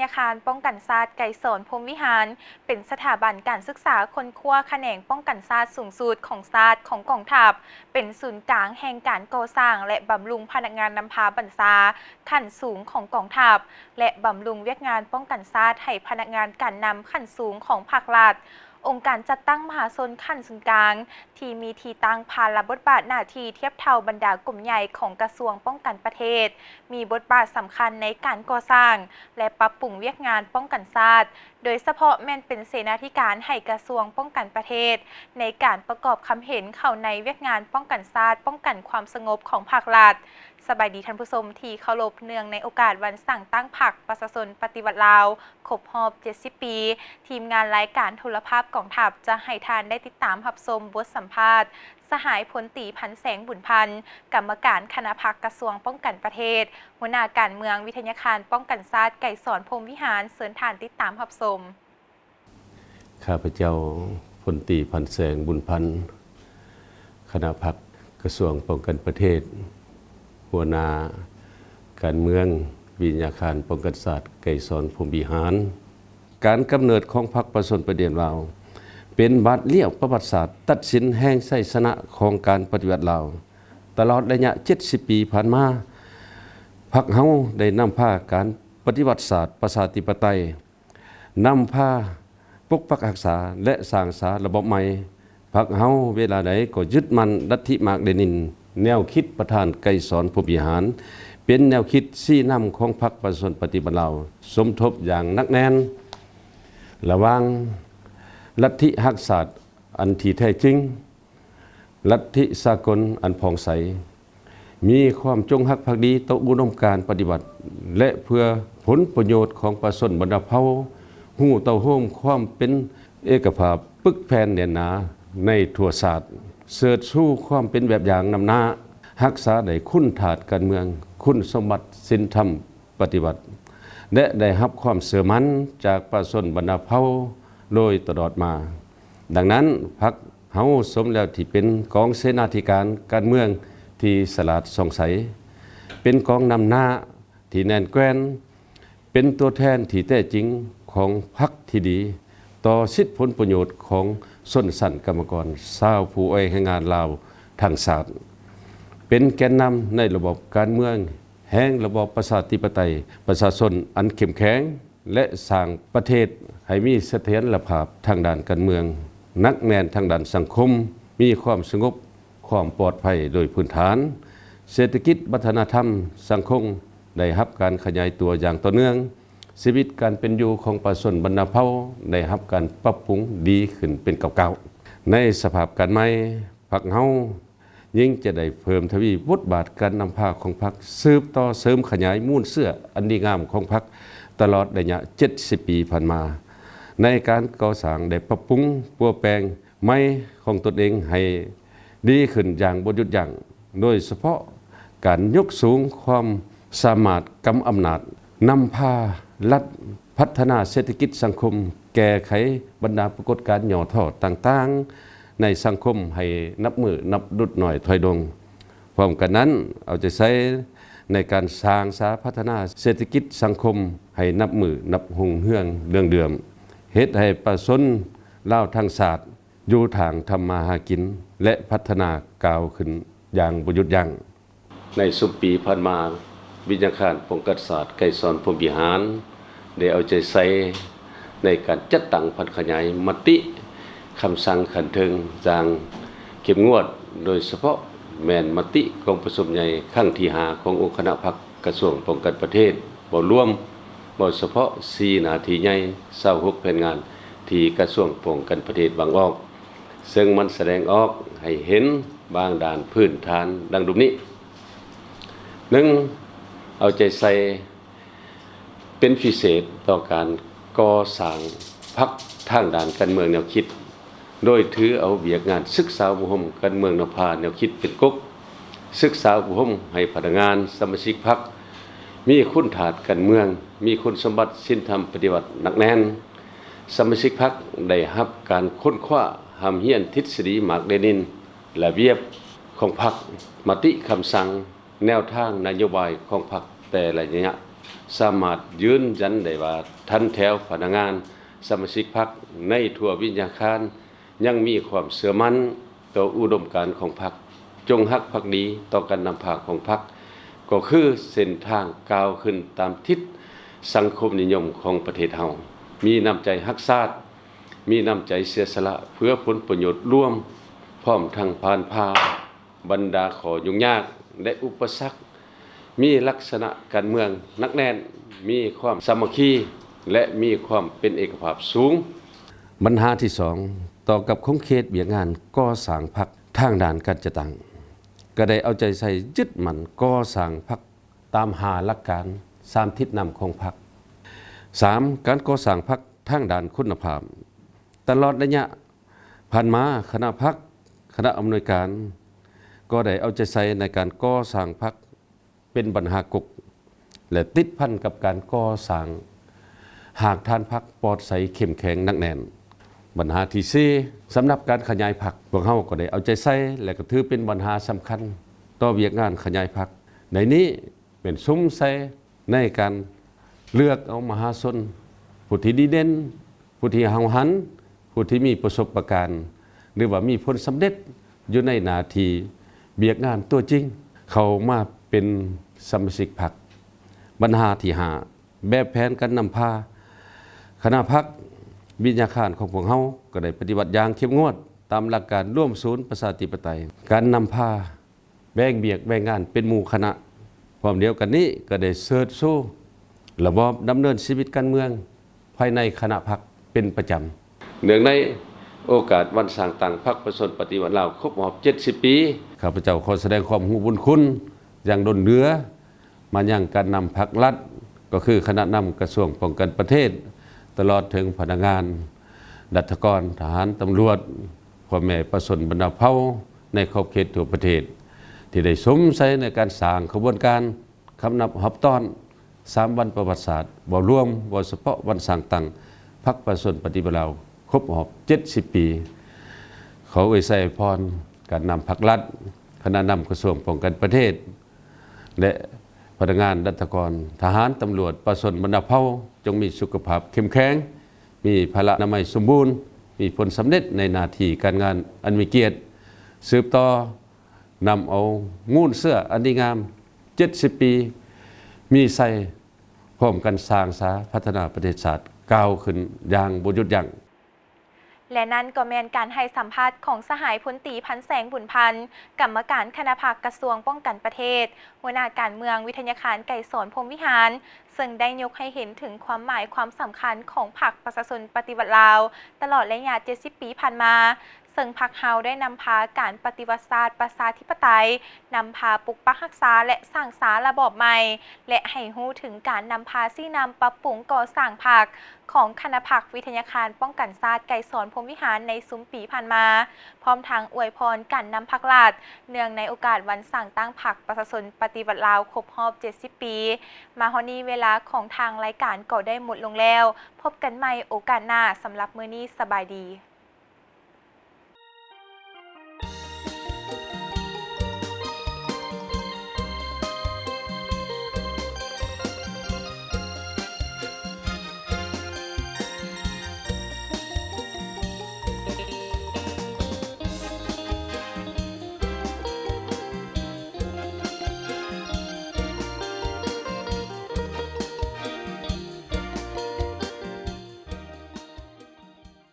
ຍາຄານປ້ອງກັນຊາດໄກສອນ ພົມວິຫານ ເປັນສະຖາບັນການສຶກສາຄົ້ນຄວ້າຂະແໜງປ້ອງກັນຊາດສູງສຸດຂອງຊາດ ຂອງກອງທັບ, ເປັນສູນກາງແຫ່ງການກໍ່ສ້າງ ແລະ ບຳລຸງພະນັກງານນຳພາບັນຊາຂັ້ນສູງຂອງກອງທັບ ແລະ ບຳລຸງວຽກງານປ້ອງກັນຊາດໃຫ້ພະນັກງານການນຳຂັ້ນສູງຂອງພາກລັດ, ອົງການຈັດຕັ້ງມະຫາຊົນຂັ້ນສູນກາງ ທີ່ມີທີ່ຕັ້ງ, ພາລະບົດບາດໜ້າທີ່ທຽບເທົ່າບັນດາກົມໃຫຍ່ຂອງກະຊວງປ້ອງກັນປະເທດ, ມີບົດບາດສຳຄັນໃນການກໍ່ສ້າງ ແລະ ປັບປຸງວຽກງານປ້ອງກັນຊາດ, ໂດຍສະເພາະແມ່ນເປັນເສນາທິການໃຫ້ກະຊວງປ້ອງກັນປະເທດ ໃນການປະກອບຄຳເຫັນເຂົ້າໃນວຽກງານປ້ອງກັນຊາດ, ປ້ອງກັນຄວາມສະຫງົບຂອງພາກລັດ. ສະບາຍດີທ່ານຜູ້ຊົມທີ່ເຄົາລົບ, ເນື່ອງໃນໂອກາດວັນສ້າງຕັ້ງພັກປະຊາຊົນປະຕິວັດລາວ ຄົບຮອບເຈັດສິບປີ, ທີມງານລາຍການໂທລະພາບກອງທັບຈະໃຫ້ທ່ານໄດ້ຕິດຕາມຮັບຊົມບົດສຳພາດ ສະຫາຍ ພົນຕີ ພັນແສງ ບຸນພັນ, ກຳມະການຄະນະພັກກະຊວງປ້ອງກັນປະເທດ, ຫົວໜ້າການເມືອງວິທະຍາຄານປ້ອງກັນຊາດ ໄກສອນ ພົມວິຫານ. ເຊີນທ່ານຕິດຕາມຮັບຊົມ. ຂ້າພະເຈົ້າ ພົນຕີ ພັນແສງ ບຸນພັນ, ຄະນະພັກກະຊວງປ້ອງກັນປະເທດ, ຫົວໜ້າການເມືອງວິທະຍາຄານປ້ອງກັນຊາດ ໄກສອນ ພົມວິຫານ. ການກຳເນີດຂອງພັກປະຊາຊົນປະຕິວັດລາວ ເປັນບາດລ້ຽວປະຫວັດສາດຕັດສິນແຫ່ງໄຊຊະນະຂອງການປະຕິວັດລາວ. ຕະຫຼອດໄລຍະເຈັດສິບປີຜ່ານມາ, ພັກເຮົາໄດ້ນຳພາການປະຕິວັດສາດປະຊາທິປະໄຕ, ນຳພາປົກປັກຮັກສາ ແລະ ສ້າງສາລະບອບໃໝ່. ພັກເຮົາເວລາໃດກໍຍຶດໝັ້ນລັດທິມາກເລນິນ, ແນວຄິດປະທານໄກສອນ ພົມວິຫານ ເປັນແນວຄິດຊີ້ນຳຂອງພັກປະຊາຊົນປະຕິວັດລາວ, ສົມທົບຢ່າງໜັກແໜ້ນລະຫວ່າງລັດທິຮັກຊາດອັນທີ່ແທ້ຈິງ, ລັດທິສາກົນອັນຜ່ອງໃສ, ມີຄວາມຈົງຮັກພັກດີຕໍ່ອຸດົມການປະຕິວັດ ແລະ ເພື່ອຜົນປະໂຫຍດຂອງປະຊາຊົນບັນດາເຜົ່າ, ຮູ້ເຕົ້າໂຮມຄວາມເປັນເອກະພາບ, ປຶກແຜ່ນແໜ້ນໜາໃນທົ່ວຊາດ, ເຊີດຊູຄວາມເປັນແບບຢ່າງນຳໜ້າ, ຮັກສາໄດ້ຄຸນທາດການເມືອງ, ຄຸນສົມບັດສິນທຳປະຕິວັດ ແລະ ໄດ້ຮັບຄວາມເຊື່ອໝັ້ນຈາກປະຊາຊົນບັນດາເຜົ່າໂດຍຕະຫຼອດມາ. ດັ່ງນັ້ນ, ພັກເຮົາສົມແລ້ວທີ່ເປັນກອງເສນາທິການການເມືອງທີ່ສະຫຼາດສ່ອງໃສ, ເປັນກອງນຳໜ້າທີ່ແໜ້ນແກ່ນ, ເປັນຕົວແທນທີ່ແທ້ຈິງຂອງພັກທີ່ດີຕໍ່ສິດຜົນປະໂຫຍດຂອງຊົນຊັ້ນກຳມະກອນຊາວຜູ້ແຮງງານລາວທັງຊາດ, ເປັນແກນນຳໃນລະບອບການເມືອງແຫ່ງລະບອບປະຊາທິປະໄຕປະຊາຊົນອັນເຂັ້ມແຂງ ແລະ ສ້າງປະເທດໃຫ້ມີສະຖຽນລະພາບທາງດ້ານການເມືອງ, ໜັກແໜ້ນທາງດ້ານສັງຄົມ, ມີຄວາມສະຫງົບ, ຄວາມປອດໄພໂດຍພື້ນຖານ, ເສດຖະກິດ, ວັດທະນະທຳ, ສັງຄົມໄດ້ຮັບການຂະຫຍາຍຕົວຢ່າງຕໍ່ເນື່ອງ, ຊີວິດການເປັນຢູ່ຂອງປະຊາຊົນບັນດາເຜົ່າໄດ້ຮັບການປັບປຸງດີຂຶ້ນເປັນກ້າວໆ. ໃນສະພາບການໃໝ່, ພັກເຮົາ ຍິ່ງຈະໄດ້ເພີ່ມທະວີບົດບາດການນຳພາຂອງພັກ, ສືບຕໍ່ເສີມຂະຫຍາຍມູນເຊື້ອອັນດີງາມຂອງພັກຕະຫຼອດໄລຍະເຈັດສິບປີຜ່ານມາ, ໃນການກໍ່ສ້າງ ແລະ ປັບປຸງປົວແປງໃໝ່ຂອງຕົນເອງໃຫ້ດີຂຶ້ນຢ່າງບໍ່ຢຸດຢັ້ງ, ໂດຍສະເພາະການຍົກສູງຄວາມສາມາດກຳອຳນາດ, ນຳພາລັດ ພັດທະນາເສດຖະກິດສັງຄົມ, ແກ້ໄຂບັນດາປາກົດການຫຍໍ້ທໍ້ຕ່າງໆໃນສັງຄົມໃຫ້ນັບມື້ນັບຫຼຸດໜ້ອຍຖອຍລົງ. ພ້ອມກັນນັ້ນ, ເອົາໃຈໃສ່ໃນການສ້າງສາພັດທະນາເສດຖະກິດສັງຄົມໃຫ້ນັບມື້ນັບຮຸ່ງເຮືອງເລື່ອງເດືອມ, ເຮັດໃຫ້ປະຊາຊົນລາວທັງຊາດຢູ່ທາງທຳມາຫາກິນ ແລະ ພັດທະນາກ້າວຂຶ້ນຢ່າງບໍ່ຢຸດຢັ້ງ. ໃນຊຸມປີຜ່ານມາ, ວິທະຍາຄານປ້ອງກັນຊາດໄກສອນ ພົມວິຫານ ໄດ້ເອົາໃຈໃສ່ໃນການຈັດຕັ້ງຜັນຂະຫຍາຍມະຕິຄຳສັ່ງຂັ້ນເທິງຢ່າງເຂັ້ມງວດ, ໂດຍສະເພາະແມ່ນມະຕິກອງປະຊຸມໃຫຍ່ຄັ້ງທີຫ້າຂອງອົງຄະນະພັກກະຊວງປ້ອງກັນປະເທດ ເວົ້າລວມ, ເວົ້າສະເພາະສີ່ໜ້າທີ່ໃຫຍ່ ຊາວຫົກແຜນງານທີ່ກະຊວງປ້ອງກັນປະເທດວາງອອກ, ເຊິ່ງມັນສະແດງອອກໃຫ້ເຫັນບາງດ້ານພື້ນຖານດັ່ງລຸ່ມນີ້. ໜຶ່ງ, ເອົາໃຈໃສ່ເປັນພິເສດຕໍ່ການກໍ່ສ້າງພັກທາງດ້ານການເມືອງແນວຄິດ, ໂດຍຖືເອົາວຽກງານສຶກສາອົບຮົມການເມືອງນຳພາແນວຄິດເປັນກົກ, ສຶກສາອົບຮົມໃຫ້ພະນັກງານສະມາຊິກພັກມີຄຸນທາດການເມືອງ, ມີຄຸນສົມບັດສິນທຳປະຕິວັດໜັກແໜ້ນ. ສະມາຊິກພັກໄດ້ຮັບການຄົ້ນຄວ້າຮ່ຳຮຽນທິດສະດີມາກເລນິນ, ລະບຽບຂອງພັກ, ມະຕິຄຳສັ່ງ, ແນວທາງນະໂຍບາຍຂອງພັກແຕ່ລະໄລຍະ ສາມາດຢືນຢັນໄດ້ວ່າ ຖັນແຖວພະນັກງານສະມາຊິກພັກໃນທົ່ວວິທະຍາຄານ ຍັງມີຄວາມເຊື່ອໝັ້ນຕໍ່ອຸດົມການຂອງພັກ, ຈົງຮັກພັກດີຕໍ່ການນຳພາຂອງພັກ, ກໍຄືເສັ້ນທາງກ້າວຂຶ້ນຕາມທິດສັງຄົມນິຍົມຂອງປະເທດເຮົາ, ມີນ້ຳໃຈຮັກຊາດ, ມີນ້ຳໃຈເສຍສະຫຼະເພື່ອຜົນປະໂຫຍດລວມ, ພ້ອມທັງຜ່ານຜ່າ ບັນດາຂໍ້ຫຍຸ້ງຍາກ ແລະ ອຸປະສັກ, ມີລັກສະນະການເມືອງໜັກແໜ້ນ, ມີຄວາມສາມັກຄີ ແລະ ມີຄວາມເປັນເອກະພາບສູງ. ບັນຫາທີສອງ, ຕໍ່ກັບຂົງເຂດວຽກງານກໍ່ສ້າງພັກທາງດ້ານການຈັດຕັ້ງ, ກໍໄດ້ເອົາໃຈໃສ່ຍຶດໝັ້ນກໍ່ສ້າງພັກຕາມຫ້າຫຼັກການ, ສາມທິດນຳຂອງພັກ. ສາມ, ການກໍ່ສ້າງພັກທາງດ້ານຄຸນນະພາບ. ຕະຫຼອດໄລຍະ ຜ່ານມາຄະນະພັກ, ຄະນະອຳນວຍການ ກໍໄດ້ເອົາໃຈໃສ່ໃນການກໍ່ສ້າງພັກເປັນບັນຫາກົກ ແລະ ຕິດພັນກັບການກໍ່ສ້າງຮາກຖານພັກປອດໃສເຂັ້ມແຂງໜັກແໜ້ນ. ບັນຫາທີສີ່, ສຳລັບການຂະຫຍາຍພັກ, ພວກເຮົາກໍໄດ້ເອົາໃຈໃສ່ ແລະ ກໍຖືເປັນບັນຫາສຳຄັນຕໍ່ວຽກງານຂະຫຍາຍພັກ. ໃນນີ້ ແມ່ນສຸມໃສ່ໃນການເລືອກເອົາມະຫາຊົນ ຜູ້ທີ່ດີເດັ່ນ, ຜູ້ທີ່ຫ້າວຫັນ, ຜູ້ທີ່ມີປະສົບປະການ ຫຼືວ່າມີຜົນສຳເລັດຢູ່ໃນໜ້າທີ່ວຽກງານຕົວຈິງ ເຂົ້າມາເປັນສະມາຊິກພັກ. ບັນຫາທີຫ້າ, ແບບແຜນການນຳພາ. ຄະນະພັກວິທະຍາຄານຂອງພວກເຮົາກໍໄດ້ປະຕິບັດຢ່າງເຂັ້ມງວດຕາມຫຼັກການລວມສູນປະຊາທິປະໄຕ. ການນຳພາ ແບ່ງວຽກແບ່ງງານເປັນໝູ່ຄະນະ. ພ້ອມດຽວກັນນີ້ກໍໄດ້ເຊີດຊູລະບອບດຳເນີນຊີວິດການເມືອງພາຍໃນຄະນະພັກເປັນປະຈຳ. ເນື່ອງໃນໂອກາດວັນສ້າງຕັ້ງພັກປະຊາຊົນປະຕິວັດລາວຄົບຮອບເຈັດສິບປີ, ຂ້າພະເຈົ້າຂໍສະແດງຄວາມຮູ້ບຸນຄຸນຢ່າງລົ້ນເຫຼືອມາຍັງການນຳພັກລັດ, ກໍຄືຄະນະນຳກະຊວງປ້ອງກັນປະເທດ, ຕະຫຼອດເຖິງພະນັກງານ, ລັດຖະກອນ, ທະຫານ, ຕຳຫຼວດ, ພໍ່ແມ່ປະຊາຊົນບັນດາເຜົ່າໃນຂອບເຂດທົ່ວປະເທດ ທີ່ໄດ້ສຸມໃສ່ໃນການສ້າງຂະບວນການຄຳນັບຮອບຕ້ອນສາມວັນປະຫວັດສາດ ເວົ້າລວມ, ເວົ້າສະເພາະວັນສ້າງຕັ້ງພັກປະຊາຊົນປະຕິວັດລາວຄົບຮອບເຈັດສິບປີ. ຂໍອວຍໄຊອວຍພອນການນຳພັກລັດ, ຄະນະນຳກະຊວງປ້ອງກັນປະເທດ ແລະ ພະນັກງານ, ລັດຖະກອນ, ທະຫານ, ຕຳຫຼວດ, ປະຊາຊົນບັນດາເຜົ່າ ຈົ່ງມີສຸຂະພາບເຂັ້ມແຂງ, ມີພະລະອະນາໄມສົມບູນ, ມີຜົນສຳເລັດໃນໜ້າທີ່ການງານອັນມີກຽດ, ສືບຕໍ່ນຳເອົາມູນເຊື້ອອັນດີງາມເຈັດສິບປີ ມີໄຊ ພ້ອມກັນສ້າງສາພັດທະນາປະເທດຊາດກ້າວຂຶ້ນຢ່າງບໍ່ຢຸດຢັ້ງ. ແລະ ນັ້ນກໍແມ່ນການໃຫ້ສຳພາດຂອງສະຫາຍພົນຕີ ພັນແສງ ບຸນພັນ ກຳມະການຄະນະພັກກະຊວງປ້ອງກັນປະເທດ, ຫົວໜ້າການເມືອງວິທະຍາຄານໄກສອນ ພົມວິຫານ, ເຊິ່ງໄດ້ຍົກໃຫ້ເຫັນເຖິງຄວາມໝາຍຄວາມສຳຄັນຂອງພັກປະຊາຊົນປະຕິວັດລາວ ຕະຫຼອດໄລຍະເຈັດສິບປີຜ່ານມາ, ເຊິ່ງພັກເຮົາໄດ້ນຳພາການປະຕິວັດຊາດປະຊາທິປະໄຕ, ນຳພາປົກປັກຮັກສາ ແລະ ສ້າງສາລະບອບໃໝ່ ແລະ ໃຫ້ຮູ້ເຖິງການນຳພາຊີ້ນຳປັບປຸງກໍ່ສ້າງພັກ ຂອງຄະນະພັກວິທະຍາຄານປ້ອງກັນຊາດໄກສອນ ພົມວິຫານ ໃນຊຸມປີຜ່ານມາ, ພ້ອມທັງອວຍພອນການນຳພັກລັດ ເນື່ອງໃນໂອກາດວັນສ້າງຕັ້ງພັກປະຊາຊົນປະຕິວັດລາວຄົບຮອບເຈັດສິບປີ. ມາຮອດນີ້ເວລາຂອງທາງລາຍການກໍໄດ້ໝົດລົງແລ້ວ. ພົບກັນໃໝ່ໂອກາດໜ້າ. ສຳລັບມື້ນີ້ສະບາຍດີ.